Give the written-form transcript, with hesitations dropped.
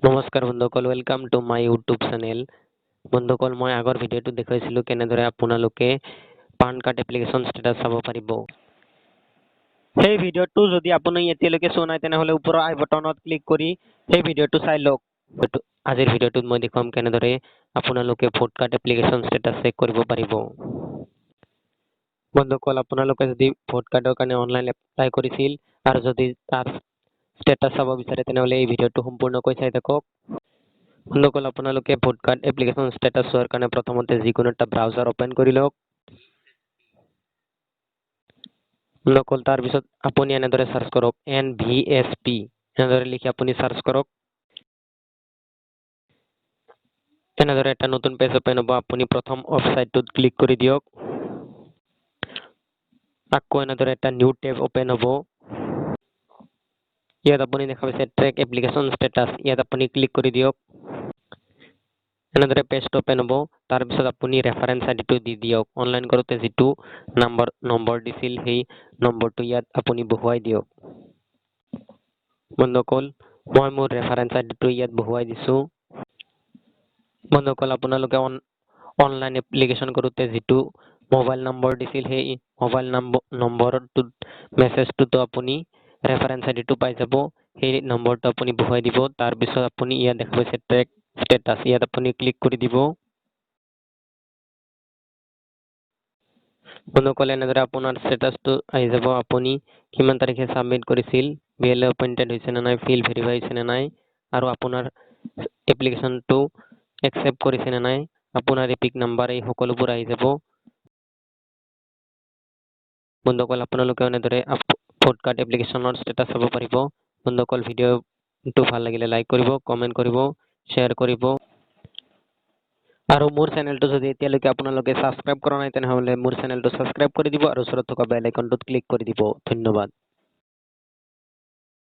নমস্কাৰ বন্ধুসকল, welcome to my YouTube channel. বন্ধুসকল, মই আগৰ ভিডিঅ'টোত দেখুৱাইছিলোঁ কেনেদৰে আপোনালোকে পান কাৰ্ড এপ্লিকেশ্যন ষ্টেটাছ চাব পাৰিব। সেই ভিডিঅ'টো যদি আপুনি এতিয়ালৈকে চোৱা নাই, তেনেহ'লে ওপৰৰ আই বটনত ক্লিক কৰি সেই ভিডিঅ'টো চাই লওক। আজিৰ ভিডিঅ'টোত মই দেখুৱাম কেনেদৰে আপোনালোকে vote card application status check কৰিব পাৰিব। বন্ধুসকল, আপোনালোকে যদি ভোট কাৰ্ডৰ কাৰণে অনলাইন এপ্লাই কৰিছিল আৰু যদি তাৰ ষ্টেটাছ চাব বিচাৰে, তেনেহ'লে এই ভিডিঅ'টো সম্পূৰ্ণকৈ চাই থাকক। বন্ধুসকল, আপোনালোকে ভোট কাৰ্ড এপ্লিকেশ্যন ষ্টেটাছ চোৱাৰ কাৰণে প্ৰথমতে যিকোনো এটা ব্ৰাউজাৰ অ'পেন কৰি লওক। বন্ধুসকল, তাৰপিছত আপুনি এনেদৰে চাৰ্চ কৰক, এনভিএছপি এনেদৰে লিখি আপুনি চাৰ্চ কৰক। এনেদৰে এটা নতুন পেজ অ'পেন হ'ব। আপুনি প্ৰথম ৱেবছাইটটোত ক্লিক কৰি দিয়ক। আকৌ এনেদৰে এটা নিউ টেব অ'পেন হ'ব। ইয়াত আপুনি দেখা পাইছে ট্ৰেক এপ্লিকেশ্যন ষ্টেটাছ, ইয়াত আপুনি ক্লিক কৰি দিয়ক। এনেদৰে পেজটো অ'পেন হ'ব। তাৰপিছত আপুনি ৰেফাৰেঞ্চ আইডিটো দি দিয়ক। অনলাইন কৰোঁতে যিটো নম্বৰ দিছিল, সেই নম্বৰটো ইয়াত আপুনি বহুৱাই দিয়ক। বন্ধুসকল, মই মোৰ ৰেফাৰেঞ্চ আইডিটো ইয়াত বহুৱাই দিছোঁ। বন্ধুসকল, আপোনালোকে অনলাইন এপ্লিকেশ্যন কৰোঁতে যিটো মোবাইল নম্বৰ দিছিল, সেই মোবাইল নম্বৰটোত মেছেজটোতো আপুনি ৰেফাৰেঞ্চ আইডিটো পাই যাব। সেই নম্বৰটো আপুনি বহুৱাই দিব। তাৰপিছত আপুনি ইয়াত দেখা পাইছে ট্ৰেক ষ্টেটাছ, ইয়াত আপুনি ক্লিক কৰি দিব। বন্ধুসকল, এনেদৰে আপোনাৰ ষ্টেটাছটো আহি যাব। আপুনি কিমান তাৰিখে ছাবমিট কৰিছিল, বিএলএ এপইণ্টেড হৈছে নে নাই, ফিল্ড ভেৰিফাই হৈছে নে নাই, আৰু আপোনাৰ এপ্লিকেশ্যনটো একচেপ্ট কৰিছে নে নাই, আপোনাৰ ইপিক নাম্বাৰ, এই সকলোবোৰ আহি যাব। বন্ধুসকল, আপোনালোকে এনেদৰে ভোট কাৰ্ড এপ্লিকেশ্যনৰ ষ্টেটাছ চাব পাৰিব। বন্ধুসকল, ভিডিঅ'টো ভাল লাগিলে লাইক কৰিব, কমেণ্ট কৰিব, শ্বেয়াৰ কৰিব আৰু মোৰ চেনেলটো যদি এতিয়ালৈকে আপোনালোকে ছাবস্ক্ৰাইব কৰা নাই, তেনেহ'লে মোৰ চেনেলটো ছাবস্ক্ৰাইব কৰি দিব আৰু ওচৰত থকা বেল আইকনটোত ক্লিক কৰি দিব। ধন্যবাদ।